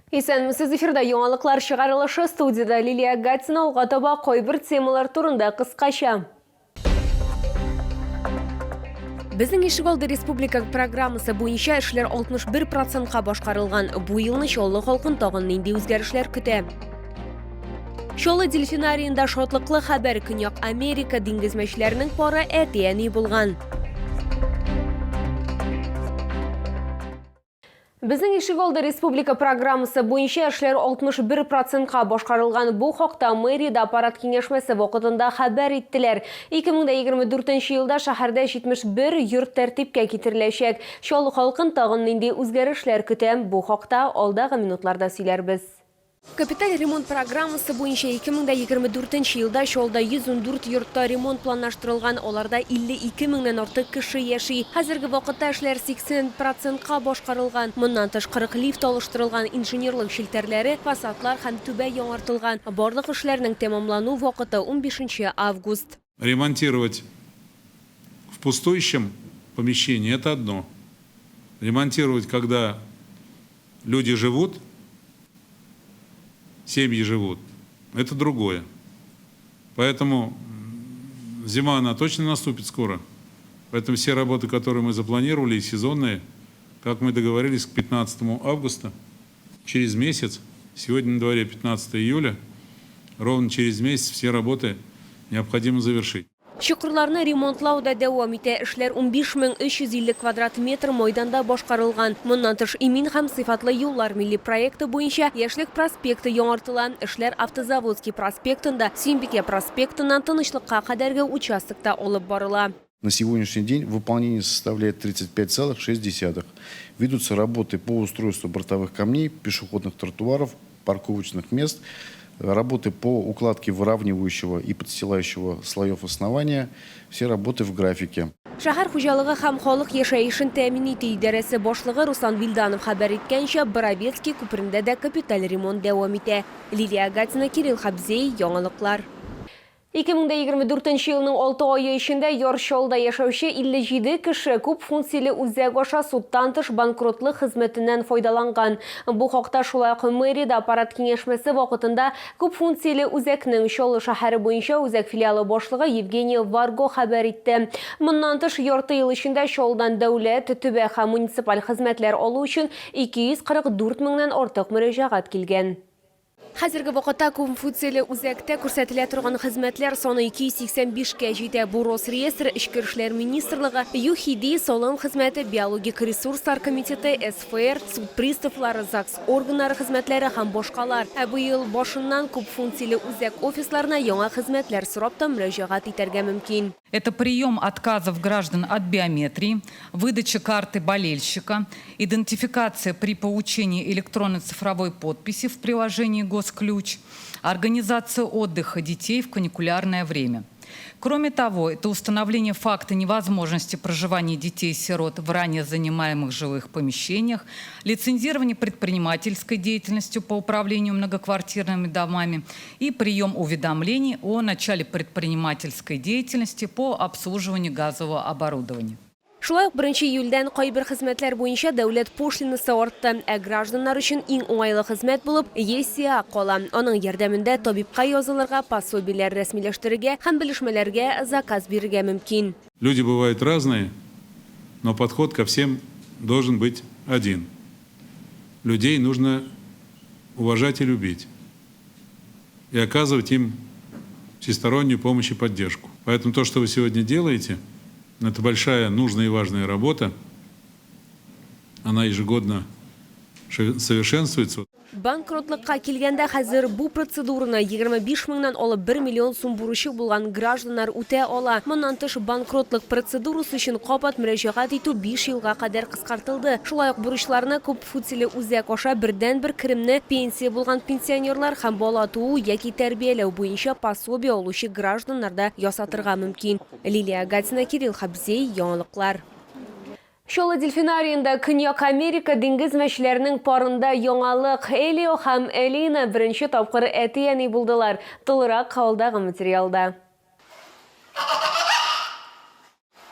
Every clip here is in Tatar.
Исәнмесез, эфирда яңалыклар чыгарылышы, студиядә Лилия Гатина. Алга таба кайбер темалар турында кыскача. Безнең ишегалды республика программасы буенча эшләр 61 процентка башкарылган. Бу елны Чаллы халкын тагын нинди үзгәрешләр көтә? Чаллы дельфинариенда шатлыклы хәбәр: Көньяк Америка диңгез мәчеләренең пары әти-әни булган. Безнең ишегалды республика программасы буенча эшләр 61 процентка башкарылган. Бу хакта мэриядә аппарат киңәшмәсе вакытында хәбәр иттеләр. 2024 елда шәһәрдә 71 йорт тәртипкә китереләчәк. Чаллы халкын тагын нинди үзгәрешләр көтә? Бу хакта алдагы минутларда сөйләрбез. Капиталь ремонт программасы буенча 2024 елда Чаллыда 114 йортта ремонт планлаштырылган, аларда 52 меңнән артык кеше яши. Хәзерге вакытта эшләр 80 процентка башкарылган. Моннан тыш, 40 лифт алыштырылган, инженерлык челтәрләре, фасадлар һәм түбә яңартылган. Барлык эшләрнең тәмамлану вакыты, унбишенче август. Ремонтировать в пустующем помещении, это одно. Ремонтировать, когда люди живут, семьи живут, это другое. Поэтому зима, она точно наступит скоро. Поэтому все работы, которые мы запланировали, и сезонные, как мы договорились, к 15 августа, через месяц, сегодня на дворе 15 июля, ровно через месяц все работы необходимо завершить. Чокырларны ремонтлау да дәвам итә. Эшләр 15350 квадрат метр майданда башкарылган. Моннан тыш, Имин һәм сыйфатлы юллар милли проекты буенча Яшьлек проспекты яңартыла. Эшләр Автозаводский проспектында, Сөембикә проспектыннан Тынычлыкка кадәрге участокта алып барыла. На сегодняшний день выполнение составляет 35,6. Ведутся работы по устройству бортовых камней, пешеходных тротуаров, парковочных мест, работы по укладке выравнивающего и подстилающего слоев основания. Все работы в графике. Шәһәр хуҗалыгы һәм халык яшәешен тәэмин итү идарәсе башлыгы Руслан Вилданов хәбәр иткәнчә, Боровецкий күперендә дә капиталь ремонт дәвам итә. Лилия Агатина, Кирилл Хабзей, Яңалыклар. 2024 нче елның алты ае эчендә Яр Чаллыда яшәүче 57 кеше күп функцияле үзәк аша судтан тыш банкротлык хезмәтеннән файдаланган. Бу хакта шулай ук мэриядә аппарат киңәшмәсе вакытында күп функцияле үзәкнең Чаллы шәһәре буенча үзәк филиалы башлыгы Евгений Варго хәбәр итте. Моннан тыш, ярты ел эчендә Чаллыдан дәүләт, төбәк һәм муниципаль хезмәтләр алу өчен 244 меңнән артык мөрәҗәгать килгән. Хәзерге вакытта күпфункцияле үзәктә күрсәтелә торган хезмәтләр саны 285 кә җитә. Бу Росреестр, Эчке эшләр министрлыгы, ЮХИДИ, салым хезмәте, биологик ресурслар комитеты, СФР, суд приставлары, ЗАГС органнары хезмәтләре һәм башкалар. Ә быел башыннан күпфункцияле үзәк офисларына яңа хезмәтләр сорап та мөрәҗәгать итәргә мөмкин. Это прием отказов граждан от биометрии, выдача карты болельщика, идентификация при получении электронной цифровой подписи в приложении «Госключ», организация отдыха детей в каникулярное время. Кроме того, это установление факта невозможности проживания детей-сирот в ранее занимаемых жилых помещениях, лицензирование предпринимательской деятельностью по управлению многоквартирными домами и прием уведомлений о начале предпринимательской деятельности по обслуживанию газового оборудования. Шулай ук беренче июльдән кайбер хезмәтләр буенча дәүләт пошлинасы артты. Ә гражданнар өчен иң уңайлы хезмәт булып ЕСИА кала. Аның ярдәмендә табибка язылырга, пособиеләр рәсмиләштерергә һәм белешмәләргә заказ бирергә мөмкин. Люди бывают разные, но подход ко всем должен быть один. Людей нужно уважать и любить. И оказывать им всестороннюю помощь и поддержку. Поэтому то, что вы сегодня делаете, это большая, нужная и важная работа. Она ежегодно совершенствуется. Банкротлыкка килгәндә, хәзер бу процедураны 25 меңнән алып 1 миллион сум бурычы булган гражданнар үтә ала. Моннан тыш, банкротлык процедурасы өчен кабат мөрәҗәгать итү биш елга кадәр кыскартылды. Шулай ук бурычларны күпфункцияле үзәк аша бердәнбер керемне пенсия булган пенсионерлар һәм бала туу яки тәрбияләү буенча пособие алучы гражданнар да ясатырга мөмкин. Лилия Гатина, Кирилл Хабзей, Яңалыклар. Чаллы дельфинариенда Көньяк Америка диңгез мәчеләренең парында яңалык, Элио һәм Элина беренче тапкыр әти-әни булдылар. Тулырак алдагы материалда.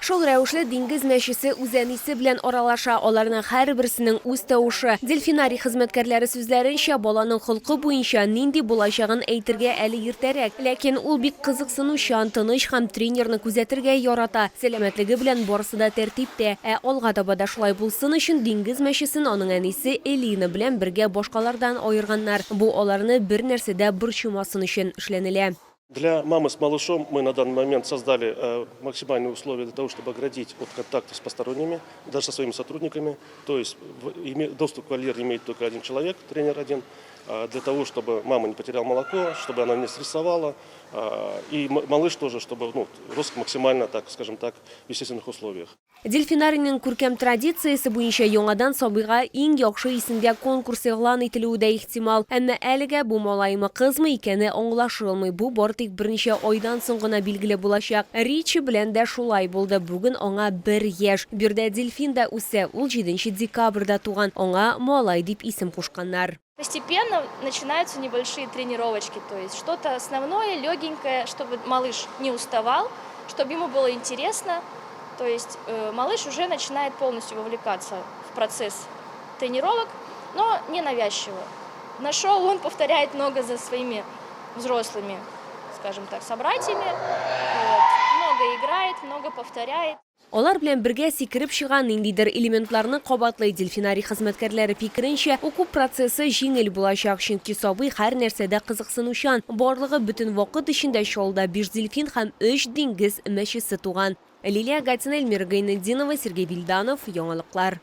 Шул рәвешле диңгез мәчесе үз әнисе белән аралаша, аларның һәрберсенең үз тавышы. Дельфинарий хезмәткәрләре сүзләренчә, баланың холкы буенча нинди булачагын әйтергә әле иртәрәк. Ләкин ул бик кызыксынучан, тыныч һәм тренерны күзәтергә ярата. Сәламәтлеге белән барысы да тәртиптә. Ә алга таба да шулай булсын өчен диңгез мәчесен аның әнисе Элина белән бергә башкалардан аерганнар. Бу аларны бернәрсә дә борчымасын өчен эшләнелә. Для мамы с малышом мы на данный момент создали максимальные условия для того, чтобы оградить от контакта с посторонними, даже со своими сотрудниками. То есть доступ к вольеру имеет только один человек, тренер один, для того, чтобы мама не потеряла молоко, чтобы она не стрессовала, и малыш тоже, чтобы, ну, рос максимально, так скажем так, в естественных условиях. Дельфинарийның күркәм традициясе буенча яңадан сабыйга иң яхшы исемгә конкурс игълан ителүе дә ихтимал. Әмма әлегә бу малаймы, кызмы икәне аңлашылмый. Бу бары тик берничә айдан соң гына билгеле булачак. Ричи белән дә шулай булды. Бүген аңа бер яшь. Биредә дельфин да үсә. Ул җиденче декабрьдә туган. Аңа Малай дип исем кушканнар. Постепенно начинаются небольшие тренировочки, то есть что-то основное, легенькое, чтобы малыш не уставал, чтобы ему было интересно. То есть малыш уже начинает полностью вовлекаться в процесс тренировок, но не навязчиво. На шоу он повторяет много за своими взрослыми, скажем так, собратьями. Вот. Много играет, много повторяет. Алар белән бергә сикереп чыга, ниндидер элементларны кабатлый. Дельфинарий хезмәткәрләре фикеренчә, уку процессы җиңел булачак, чөнки сабый һәр нәрсәдә кызыксынучан. Барлыгы бөтен вакыт эчендә Чаллыда биш дельфин һәм өч диңгез мәчесе туган. Лилия Гатина, Эльмира Гайнетдинова, Сергей Вильданов, Яңалыклар.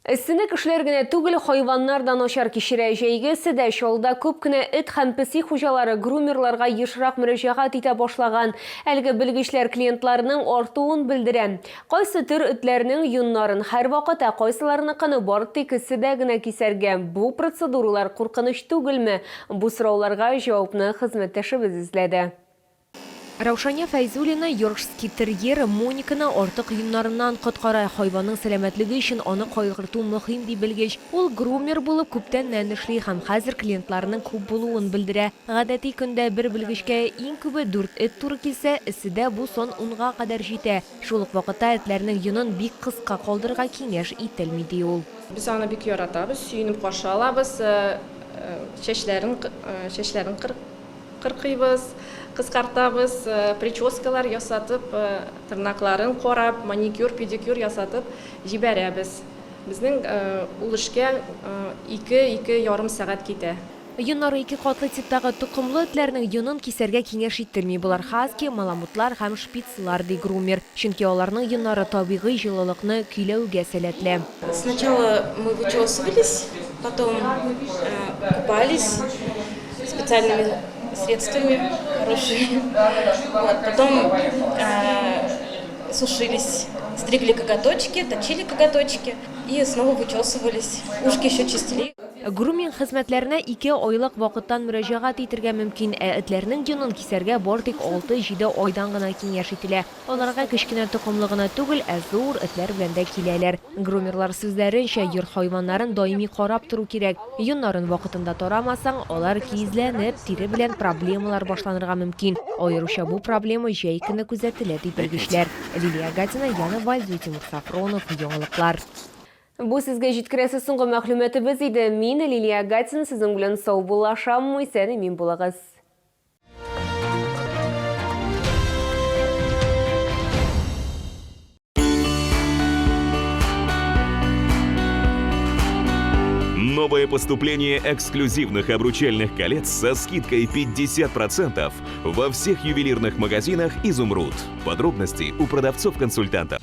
Эссене кешеләр генә түгел, хайваннар да начар кичерә. Җәйге эсседә Чаллыда күп кенә эт һәм песи хуҗалары грумерларга ешрак мөрәҗәгать итә башлаган. Әлеге белгечләр клиентларының артуын белдерә. Кайсы төр этләрнең йоннарын һәрвакыт, ә кайсыларыныкын бары тик эсседә генә кисәргә? Бу процедуралар куркыныч түгелме? Бу сорауларга җавапны хезмәттәшебез эзләде. Раушания Фәйзуллина йоркшский терьер Мониканы артык йоннарыннан коткара. Хайванның сәламәтлеге өчен аны кайгырту мөһим, ди белгеч. Ул грумер булып күптәннән эшли һәм хәзер клиентларының күп булуын белдерә. Гадәти көндә бер белгечкә иң күбе дүрт эт туры килсә, эсседә бу сан унга кадәр җитә. Шул ук вакытта этләрнең йонын бик кыска калдырырга киңәш ителми, ди ул. Без аны бик яратабыз, сөенеп каршы алабыз. Чәчләрен, чәчләрен кыркыйбыз, кыскартабыз, прическалар ясатып, тырнакларын карап, маникюр, педикюр ясатып җибәрәбез. Безнең ул эшкә ике, ике ярым сәгать китә. Йоннары ике катлы типтагы токымлы этләрнең йонын кисәргә киңәш ителми. Болар хаски, маламутлар һәм шпицлар, ди грумер. Чөнки аларның йоннары табигый җылылыкны көйләүгә сәләтле. Сначала мы вычесывались, потом купались специальными средствами хорошими. Вот, потом сушились, стригли коготочки, точили коготочки и снова вычесывались. Ушки еще чистили. Груминг хезмәтләренә ике айлык вакыттан мөрәҗәгать итергә мөмкин, ә этләрнең йонын кисәргә бары тик алты-җиде айдан гына киңәш ителә. Аларга кечкенә токымлы гына түгел, ә зур этләр белән дә киләләр. Грумерлар сүзләренчә, йорт хайваннарын даими карап тору кирәк. Йоннарын вакытында тарамасаң, алар киезләнеп, тире белән проблемалар башланырга мөмкин. Аеруча бу проблема җәй көне күзәтелә, ди белгечләр. Лилия Гатина, Яна Вальзу, Тимур Сафронов, Яңалыклар. Бу сезгә җиткерәсе соңгы мәгълүматыбыз иде. Мин, Лилия Гатина, сезнең белән саубуллашам. Исән-имин булыгыз. Новое поступление эксклюзивных обручальных колец со скидкой 50% во всех ювелирных магазинах «Изумруд». Подробности у продавцов-консультантов.